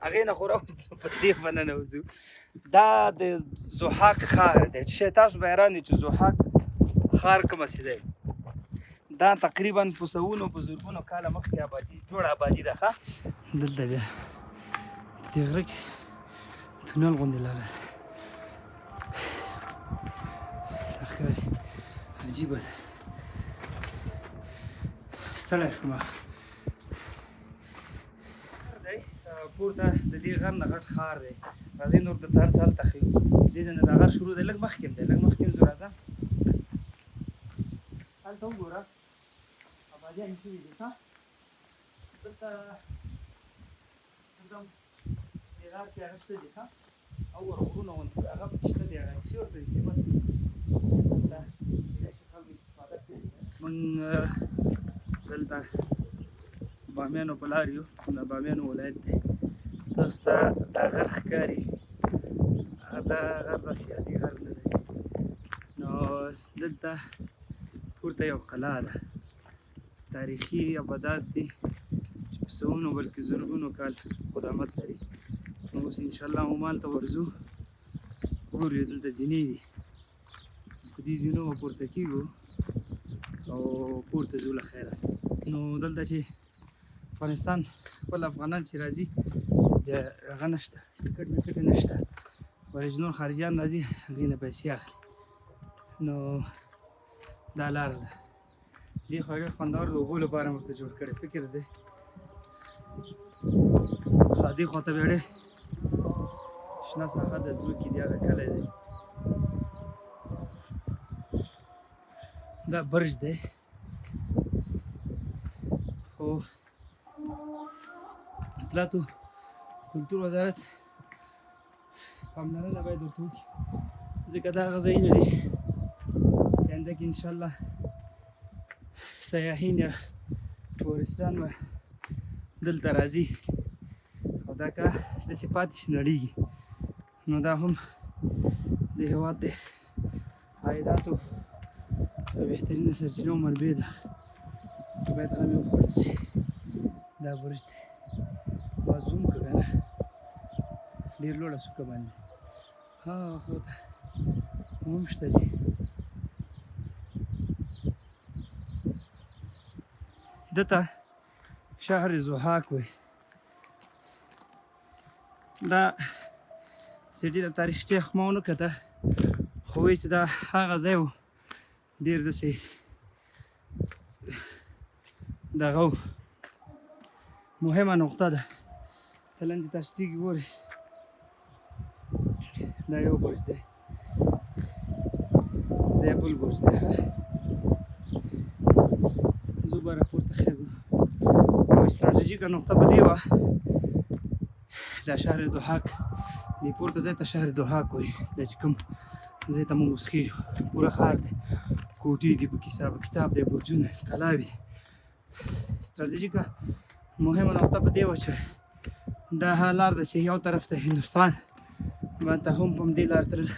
هغې نه خو راوځو، په دې به ننوځو. دا د ضحاک ښار دی چې تاسو به حیران یئ چې ضحاک ښار کومه څه دی. دا تقریبا په سوونو په زرګونو کاله مخکې آبادي جوړه آبادي ده. ښه، دلته بیا په دې غره کې تونل غوندې لاره ده، دا ښکاري عجیبه ده. ستړی شوم. دی پورته د دې غر نه غټ ښار دی. راځئ نور درته هر څه هلته ښیو. دې ځای نه دا غر شروع دی، لږ مخکې هم دی، لږ مخکې هم ځو. راځه هلته وګوره، آبادیانې شوي دي. ښه، دلته دلته هم دې غر کې هغه شته دي. ښه، او وګوره غرونه غوندې هغه پکې شته دي، هغه څه ورته دي چې بس دلته کېدای شي خلکو استفاده کړې. موږ دلته بامیانو په لار یو، د بامیانو ولایت دی. اوس دا غر ښکاري، دا غر داسې عادي غر نه دی. نو دلته پورته یو قلعه ده، تاریخي ابدات دي چې په سوونو بلکې زرګونو کال قدامت لري. نو اوس انشاءالله موږ هلته ورځو، ګورو. دلته زینې دي، اوس په دې زینو به پورته کېږو او پورته ځو له خیره. نو دلته چې افغانستان خپل افغانان چې راځي بیا هغه نشته، ټکټ میکټ نشته، ولې چې نور خارجیان راځي هغې نه پیسې اخلي. نو دا لاره ده، دې خوا ډېر خوندور د اوبو لپاره ورته جوړ کړی فکر دی. ښه، دې خوا ته بیا ډېر شنه ساحه د ځمکې دی، هغه کلی دی. دا برج دی، خو اطلاعاتو کلتور وزارت پاملرنه باید ورته وکړي، ځکه دا هغه ځایونه دي چې آینده کې انشاءالله سیاحین یا ټوریستان به دلته راځي او دا که داسې پاتې شي نړېږي. نو دا هم د هېواد د عایداتو یوه بهترینه سرچینه او منبع ده، باید غم یې وخوړل شي. دا برج دی، ما زوم کړ که نه، ډېر لوړه څوکه باندې هغه خوا ته هم شته دي. ده ته شهر ضحاک وایي. دا څه ډېره تاریخچه خو ما ونه کته، خو وایي چې دا هغه ځای و ډېر داسې دغه و، مهمه نقطه ده. ته لاندې تاسو تیږې ګورئ، دا یو برج دی، دا بل برج دی. ښه، زه به راپورته خېږو. یوه ستراتیژیکه نقطه په دې وه، دا شهر ضحاک دې پورته ځای ته شهر ضحاک وایي. دا چې کوم ځای ته موږ اوس خېژو پوره ښار دی، کوټې دي پکې، حساب کتاب دی، برجونه کلاوې دي. ستراتیژیکه مهمه نقطه په دې وه چې دا هغه لار ده چې یو طرف ته هندوستان باندې هم په همدې لار تلل،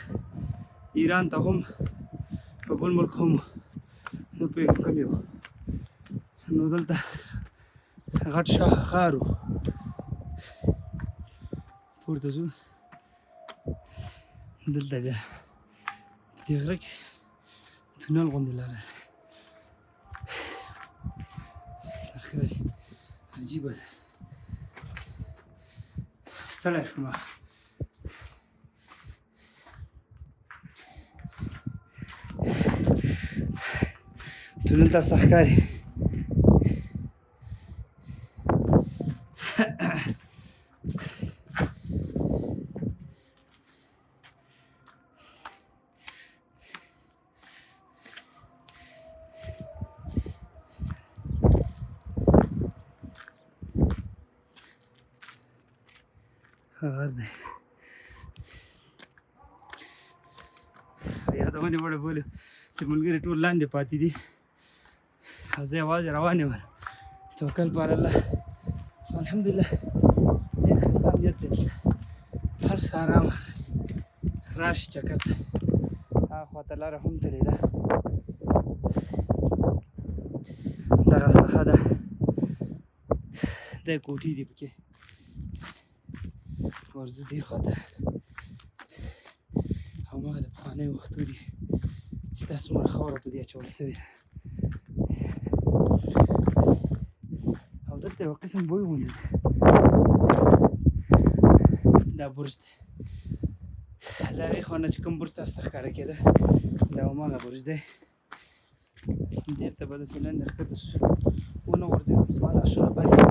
ایران ته هم، په بل ملک هم، نه پوهېږم کوم یو. نو دلته غټ شاه ښار و. پورته ځو، دلته بیا په دې غره کې تونل غوندې لاره ده، دا ښکاري عجیبه ده. ستړی شوم. تونل تاسو ته ښکاري. غر دی، یادونې وړه بولو چې ملګري ټول لاندې پاتې دي او زه یوازې روان یم. توکل پر الله. خو الحمدلله ډېر ښایسته امنیت دی دلته، هر څه ارامه. راشي چکر ته. هغه خواته لاره هم تللې ده، دغه ساحه ده، د کوټې دي پکې. ورځو دې خوا ته. هماغه د پخوانیو وختو دي چې دا څومره خاوره په دې اچول شوې ده. او دلته یو قسم بوی غوندې دی. دا برج دی، د هغې خوا نه چې کوم برج تاسو ته ښکاره کېده دا هماغه برج دی. بېرته به داسې لاندې ښکته شو، ونه غورځېږو، زما لاسونه بند دي.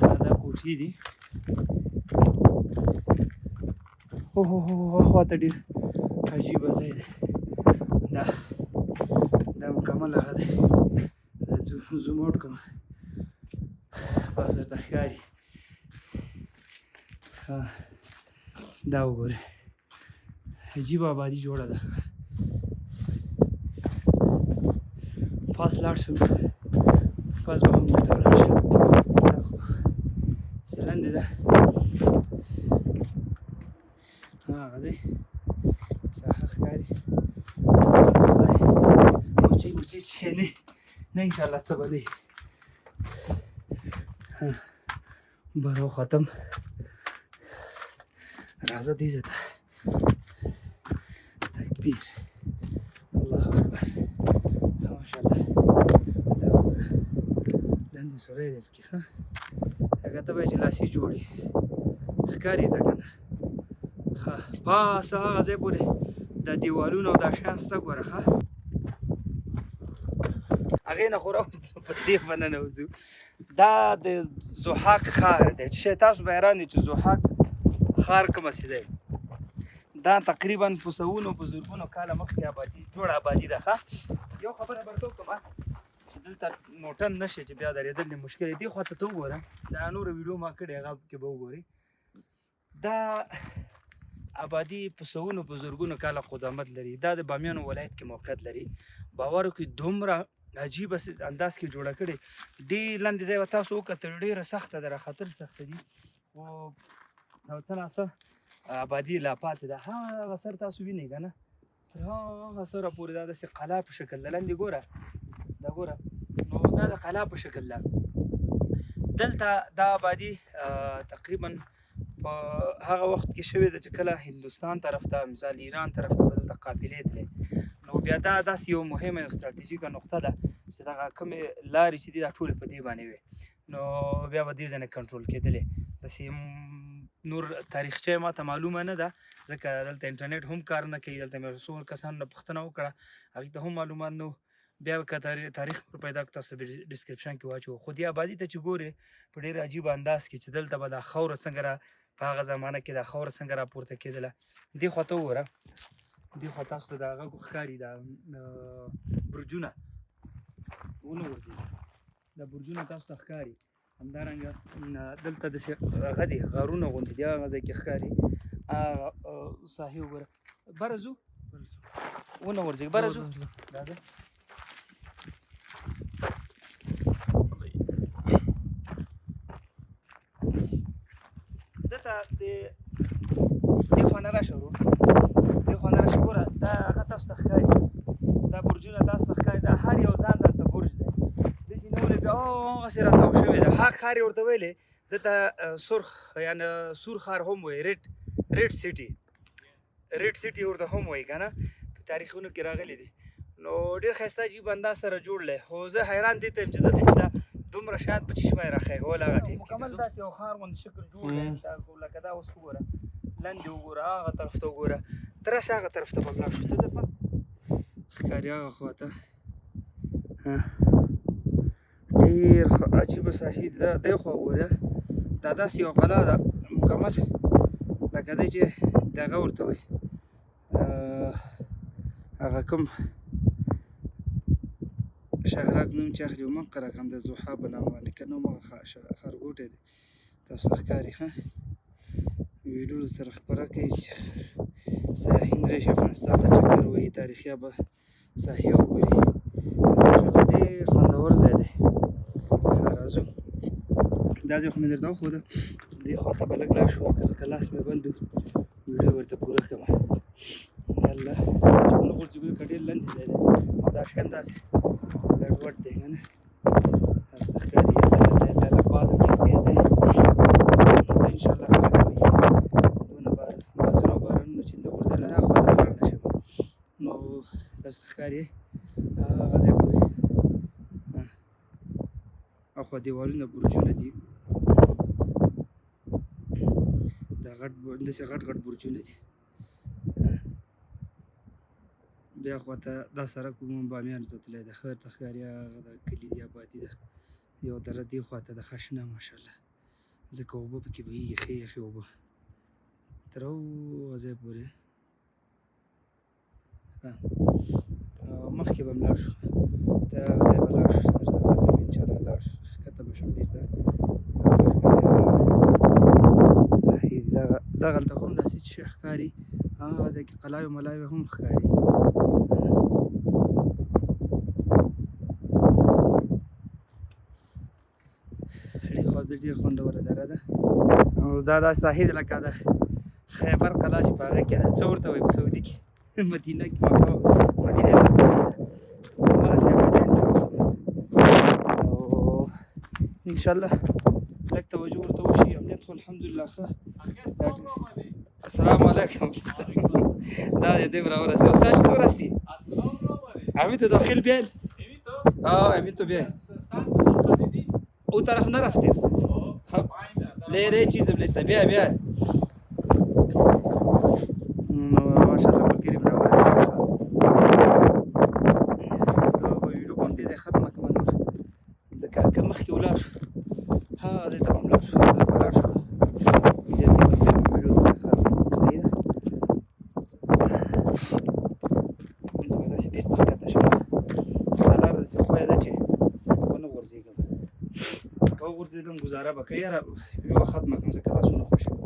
ساده کوټې دي. هو هو هو خوا ته ډېر عجیبه ځای دی. دا دا مکمل هغه دی. زوم اوټ کړم، پاس درته ښکاري. ښه دا وګورئ، عجیبه آبادي جوړه ده. پاس لاړ شم، پاس به هم درته ولاړ شم. دا خو څه لاندې ده، هغه دی ساحه ښکاري. مچۍ مچۍ چې نه نه انشاءالله څه به نه وي. بره وختم، راځه دې ځای ته. تکبیر، الله اکبر، ماشاءالله. دا وګوره لاندې سوری دی پکې. ښه هغه ته به چې لاسي جوړي ښکاري ده که نه؟ ښه پاس هغه ځای پورې دا دیوالونه او دا شیان شته ګوره. ښه هغې نه خو راوځو، په دې به ننوځو. دا د ضحاک ښار دی چې تاسو به حیران یئ چې ضحاک ښار کومه څه دی. دا تقریبا په سوونو په زرګونو کاله مخکې آبادي جوړه آبادي ده. ښه یو خبره به درته وکړم چې دلته موټر نه شي چې بیا درېدل دې مشکل دی. دې خوا ته ته وګوره، دا نوره ویډیو ما کړې هغه کې به وګورئ. دا آبادي په سوونو په زرګونو کاله قدامت لري. دا د بامیانو ولایت کې موقعیت لري. باور وکړئ دومره عجیبه انداز کې جوړه کړې. ډېر لاندې ځای به تاسو وکتل، ډېره سخته ده، راختل سخته دي، خو یو څه ناڅه آبادي لا پاتې ده. هغه سر تاسو وینئ که نه، تر هغه سره پورې دا داسې قلا په شکل ده. لاندې ګوره، دا ګوره، نو دا د قلا په شکل ده. دلته دا آبادي تقریبا په هغه وخت کې شوې ده چې کله هندوستان طرف ته، مثال ایران طرف ته به دلته قافلې تلې. نو بیا دا داسې یو مهمه یو ستراتیژیکه نقطه ده چې دغه کومې لارې چې دي دا ټولې په دې باندې وې، نو بیا به دې ځای نه کنټرول کېدلې. داسې نور تاریخچه ما ته معلومه نه ده، ځکه دلته انټرنیټ هم کار نه کوي. دلته مې څو کسانو نه پوښتنه وکړه، هغوی ته هم معلومات نه وو. بیا که تاریخ نور پیدا کړو تاسو به description کې واچوو. خو دې آبادي ته چې ګورې په ډېر عجیب انداز کې چې دلته به دا خاوره څنګه را په هغه زمانه کې دا خاوره څنګه راپورته کېدله. دې خوا ته وګوره، دې خوا تاسو ته دا غږ ښکاري، دا برجونه ونه غورځېږي، دا برجونه تاسو ته ښکاري. همدارنګه دلته داسې هغه دي غارونه غوندې دي، هغه ځای کې ښکاري. هغه ساحې وګوره. بره ځو، ونه غورځېږي، بره ځو. راځه. دلته د دې خوا نه راشه ورور، دې خوا نه راشه. ګوره دا هغه تاسو ته ښکاري، دا برجونه تاسو ته ښکاري. دا هر یو ځان ځان ته برج دی، داسې نیولې بیا هغسې راتاو شوې ده. هغه ښار یې ورته ویلې، دلته سرخ یعنې سور ښار هم وایي، red city، red city ورته هم وایي که نه، په تاریخونو کې راغلي دي. نو ډېر ښایسته عجیب انداز سره جوړ دی. خو زه حیران دې ته یم چې دلته دا دومره شیان په چشمه یې راخېږول هغه ټایم کې. مکمل داسې یو ښار غوندې شکل جوړ دی. دا لکه دا اوس وګوره، لاندې وګوره، هغه طرف ته وګوره، ته راشه هغه طرف ته به لاړ شو. ته ځه ښکاري هغه خوا ته. ډېر عجیبه ساحې ده. دی خوا وګوره، دا داسې یو قلا ده مکمل لکه دی چې دغه ورته وایي، هغه کوم شهرک نوم چې اخلي همغه رقم د ضحا په نامه باندې که نه همغه ښارګوټی دی. تاسو ته ښکاري. ښه ویډیو سره خپره کړئ چې سیاحین راشي افغانستان ته چکر وهي، تاریخي ساحې وګوري. ماشاءالله ډېر خوندور ځای دی. ښه راځو، دا ځای خو مې درته وښوده. دې خوا ته به لږ لاړ شو، ځکه لاس مې بند و، ویډیو ورته پوره کړم. یاله چې ونه غورځېږو، ځکه ډېر لاندې ځای دی او دا شیان داسې ګډوډ دی که نه، هر څه ښکاري. یاله یاله یاله، باد هم ډېر تېز دی. ښکاري، هغه ځای پورې. اخوا دیوالونه برجونه دي، دا غټ داسې غټ غټ برجونه دي. بیا خواته دا سړک عموماً بامیانو ته تللی دی، ښه ورته ښکاري. هغه د کلي دی، آبادي ده. یو دره دې خواته ده، ښه شنه ماشاءالله، ځکه اوبه پکې بهیږي، ښې یخې اوبه تر هغه ځای پورې. مخکې به هم لاړ شو، تر هغه ځای به لاړ شو، تر دغه ځای به انشاءالله لاړ شو، ښکته به شم بېرته. داسې ښکاري ساحې دي. دغلته هم داسې څه شی ښکاري، هغه ځای کې قلاوې ملاوې هم ښکاري. ډېر خو ډېر خوندوره دره ده. او دا داسې ساحې ده لکه د خیبر قلا چې په هغه کې ده، څه ورته وایي په سعودي کې، مدینه کې، مکه مدینه ده، هماغسې آبادیان تر اوسه. او انشاءالله لږ توجه ورته وشي. امنیت خو الحمدلله ښه. السلام علیکم. دا دې دې راورسېد استاد، چطور هستی؟ همین تو داخل بیل؟ آه همین تو بیل. او طرف نرفتیم. نه نه چیزم نیست، بیا بیا. نو ماشاءالله ملګري مې راورسېدل. زه به ویډیو په همدې ځای ختمه کړم نور، ځکه که مخکې ولاړ شو هغه ځای ته به هم لاړ شو، زه به لاړ شو دې ته، بس بیا به ویډیو دلته ختمه کړم. صحیح ده، داسې بېرته ښکته شم. دا لاره داسې ښویه ده چې ونه غورځېږم، که وغورځېدم ګزاره به کوي. یاره ویډیو به ختمه کړم، ځکه لاسونه خوشې کوم.